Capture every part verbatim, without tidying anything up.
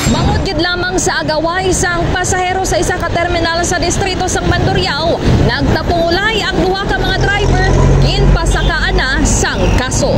Bangod gid lamang sa agaway sang pasahero sa isa ka terminal sa distrito sang Mandurriao, nagtapungulay ang duha ka mga driver, ginpasakaan na sang kaso.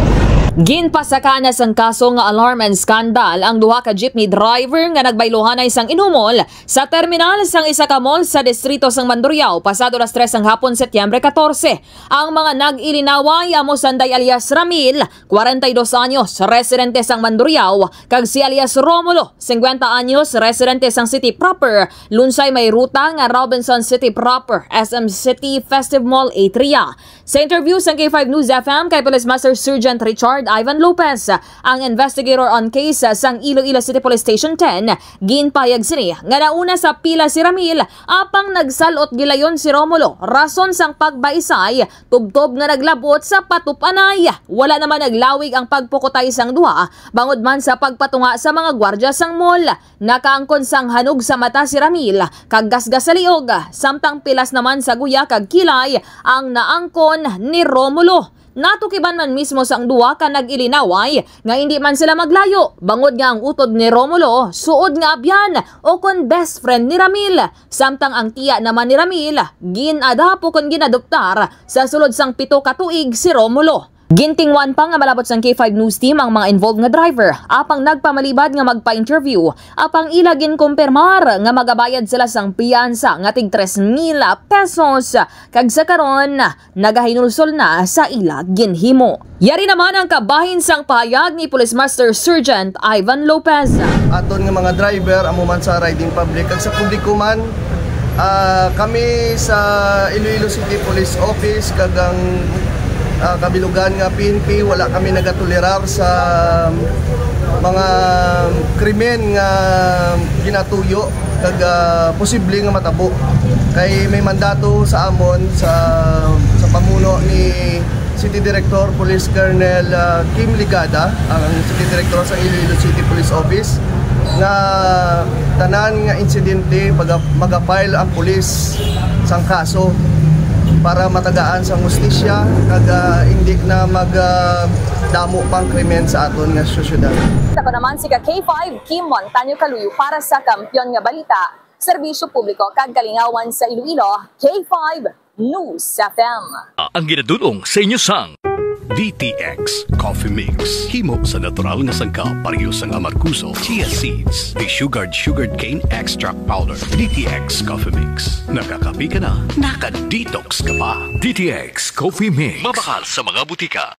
Ginpasakaan na sang kaso nga alarm and scandal ang duha ka jeepney driver nga nagbayluhanay sang inumol sa terminal sang isa ka mall sa distrito sang Mandurriao pasado alas tres sang hapon, Setyembre katorse. Ang mga nag-ilinaway amo sanday alias Ramil, kwarenta y dos anyos, residente sang Mandurriao, kag si alias Romulo, singkwenta anyos, residente sang City Proper, lunsay may ruta nga Robinson City Proper, S M City, Festive Mall, Atria. Sa interview sang K five News F M kay Police Master Sergeant Richard Ivan Lopez, ang investigator on case sang Iloilo City Police Station ten, ginpahayag sini nga nauna sa pila si Ramil, apang nagsalot gilayon si Romulo rason sang pagbaisay tubtob nga naglabot sa patupanay. Wala naman naglawig ang pagpukutay sang duha, bangod man sa pagpatunga sa mga gwardya sang mall. Nakaangkon sang hanog sa mata si Ramil, kag gasgas sa liog, samtang pilas naman sa guya kag kilay ang naangkon ni Romulo. Natukiban man mismo sang duha ka nag-ilinaway nga indi man sila maglayo, bangod nga ang utod ni Romulo suod nga abyan o kon best friend ni Ramil, samtang ang tiya naman ni Ramil gin-adapt o kon ginadoptar sa sulod sang pito ka tuig si Romulo. Gintinguan pa nga malabot sang K five News Team ang mga involved nga driver, apang nagpamalibad nga magpa-interview, apang ila ginkumpirmar nga magabayad sila sang piyansa nga tig tres mil pesos, kag sa karon, nagahinulsol na sa ila ginhimo. Yari naman ang kabahin sang pahayag ni Police Master Sergeant Ivan Lopez. Aton nga mga driver, amo man sa riding public kag sa publiko man, ah, kami sa Iloilo City Police Office kag ang, ah, kabilugan nga P N P, wala kami nagatolerar sa mga krimen nga ginatuyo kag, ah, posible nga matabo. Kay may mandato sa amon sa, sa pamuno ni City Director Police Colonel, ah, Kim Ligada, ang City Director sa Iloilo City Police Office, nga tanan nga insidente maga-, maga-file ang pulis sang kaso para matagaan sang hustisya kag, ah, hindi na mag, ah, damo pang krimen sa aton nga sosyedad. Ako naman si ka K five, Kim Montaño Caluyo para sa Kampiyon nga Balita, Serbisyo Publiko kag Kalingawan sa Iloilo, K five News F M. Ang ginadul-ong sa inyo sang D T X Coffee Mix. Himo sa natural nga sangkap, pareho sang amargoso, chia seeds, desugared sugarcane extract powder. D T X Coffee Mix. Nakakape ka na, naka-detox ka pa. D T X Coffee Mix. Mabakal sa mga butika.